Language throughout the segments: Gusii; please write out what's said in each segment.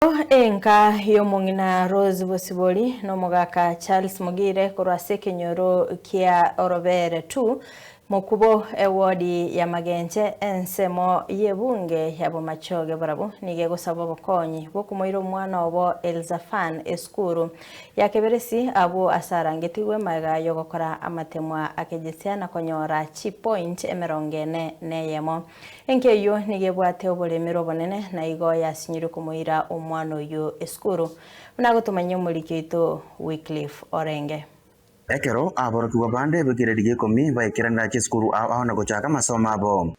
Enka y'omong'ina Rose Bosibori na omogaka Charles Mogire korwa ase ekenyoro kia Orobere 2, Mokubo, ewodi ya Magenche, ensemo y'ebunge ya Bomachoge barabwo nigo egosaba obokonyi bw'okomoira omwana obo Elzaphan esukuru ya Keberesi abwo ase arangetigwe magega y'ogokora amatemwa akejesia na konyora chipoint 41 neyemo. Enka eyio nigo ebwate oboremero obonene, na igo yasinyirwe komoira omwana oyio esukuru, buna agotomanyia omoriki oito Wycliffe Orenge. Ekero aborokigwa bande b'ekereri gia ikomi baikeranera chisukuru ao ao na gochaka amasomo abo.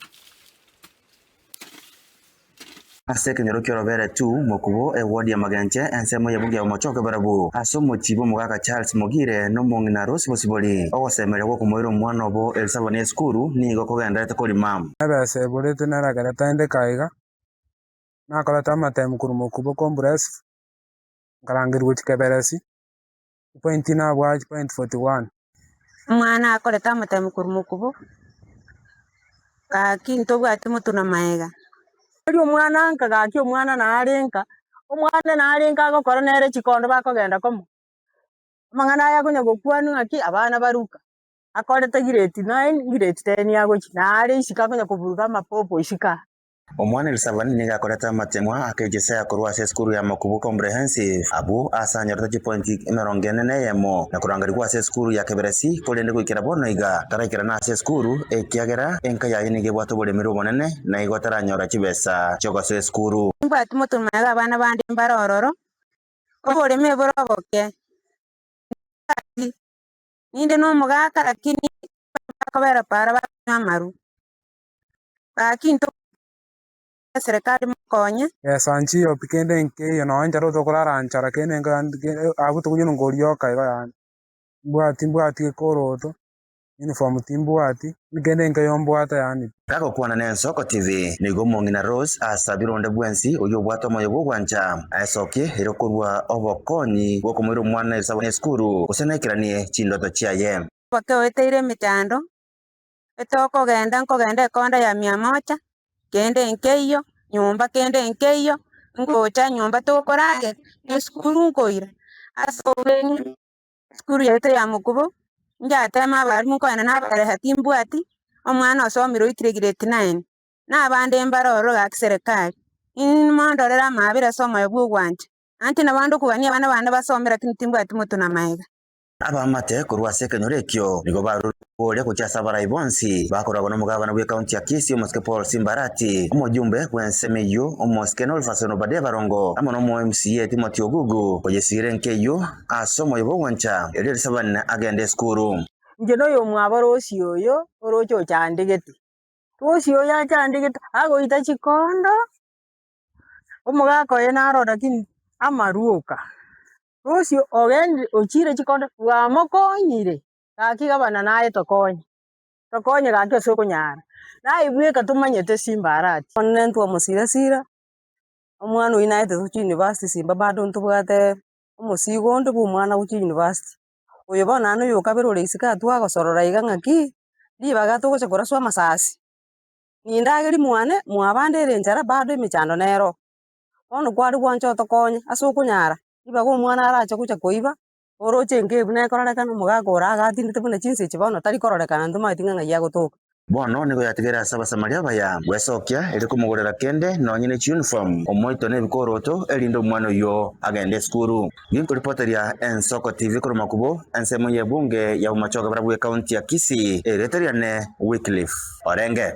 Ase ekenyoro ki'orobere tu, mokubo, ewodi ya Magenche, ensemo y'ebunge ya Bomochoke barabwo, ase omochie bw'omogaka Charles Mogire na omong'ina Rose Bosibori, ogosemeria gw'okomoira omwana obo Elisaboni esukuru nigo kogendererete korima. Ebesa eborete naragerete inde kaiga, nakorete amatemu korwa mokubo comprehensive, nkarangerigwa gochia keberesi, chipoint nabwate chipoint 41. Omwana akorete amatemu korwa mokubo, gaki ntobwati motwe na maega. Erio omwana nka gaki omwana nare nka, omwana nare nka agokora nere chikondo bakogenda komo. Amang'ana aya akonya gokwanwa ng'aki abana baruka, akorete grade nine, grade ten agochia, nare isiko akonya koburuga amapopo isiko aa. Omwana Elisabani nigo akorete amatemwa akejesea korwa ase esukuru ya Makubu Comprehensive, abwo aase anyorete chipointi 41 na korangerigwa ase esukuru ya Keberesi, korende goikera bono iga taraikerana ase esukuru ekiagera enka yaye nigo ebwate oboremeri obonene na igo taranyora chibesa chi'ogosoa esukuru. Nimbwate motwe magega abana bande mbare ororo, oboremo bore oboke, ninde nomogaka lakini bakobera para bakonywa amarwa. Gaki intwe eserekari mokonye. Besa nchiyo pi kende nkeiyo nonya enchara otokorara nchara kende nka abwo tokonywa ngorioka igo yaani. Mbwati mbwati gekoroto, uniform timbwati, kende nkeiyo mbwate yaani. Gagokwana n'Ensoko TV, nigo omong'ina Rose asabire onde bwensi oyio obwate omoyo bw'ogwancha aesokie erio korua obokonyi bw'okomoira omwana ebisabu n'esukuru gose naikeranie chindoto chiaye. Oboke oeteire emechando, Etokogenda nkogenda ekonda ya mia moja, kende nkeiyo, nyomba kende nkeiyo, ngocha nyomba tokoragera, na esukuru nkoira. Ase obweng'e esukuru yaito ya mokubo, njatema abalimu nkoenda nabareha timbwati, omwana osomire oikire grade nine, na abande mbare ororo gaki serikali, inwe mondorere amaabera ase omoyo bwa ogwancha, nainche nabo ndokogania abana bane basome lakini timbwati motwe na maega. Abaamate korwa ase ekenyoro ekio nigo barure oboria gochia ase abarai bonsi bakoragwa nomogabana bw'ekaunti ya Kisii omosike Paul Simbarati, omojumbe bw'ensemo eyio omosike Nolfason Obadia Barongo amo nomo MCA Timothy Ogugu koyesiira enka eyio ase omoyo bw'ogwancha erio Elisabani agende esukuru. Inche noyomwabo Rosi oyo oroche ochandegete. Rosi oyo achandegete agoita chikondo, omogaka oye naro lakini amaruoka. Rosi ogendire ochire chikondo bwamokonyire, gaki gabana naye tokonye, tokonye gaki ase okonyara. Naye bweka tomanyete simba arati. Bono nentwe omosira sira, omwana oyio naete gochia university simba bado ntobwate omosigo onde bwa omwana gochia university. Oyo bono naende oyo okabere ore isiko aa twagosorora iga ng'aki, ribaga togocha koraswa amasasi, nindageria mwane, mwabande ere enchara bado emechando nero. Bono kware gwancha otokonye ase okonyara, ribaga omwana arache gocha koiba, oroche enka eywo buna ekororekana, omogaka ore iga atindete buna chinsa echi bono tari kororekana ntomanyeti ng'a ng'ai agotoka. Bono nigo yatigaire ase Abasamaria abaya gwesokia erio komogorera kende nonye ne chiuniform, omoito na ebikoroto, erinde omwana oyio agende esukuru. Ginkoripoteria Ensoko TV korwa Makubo, ensemo y'ebunge ya Bomachoge barabwo ekaunti ya Kisii, erieta riane Wycliffe Orenge.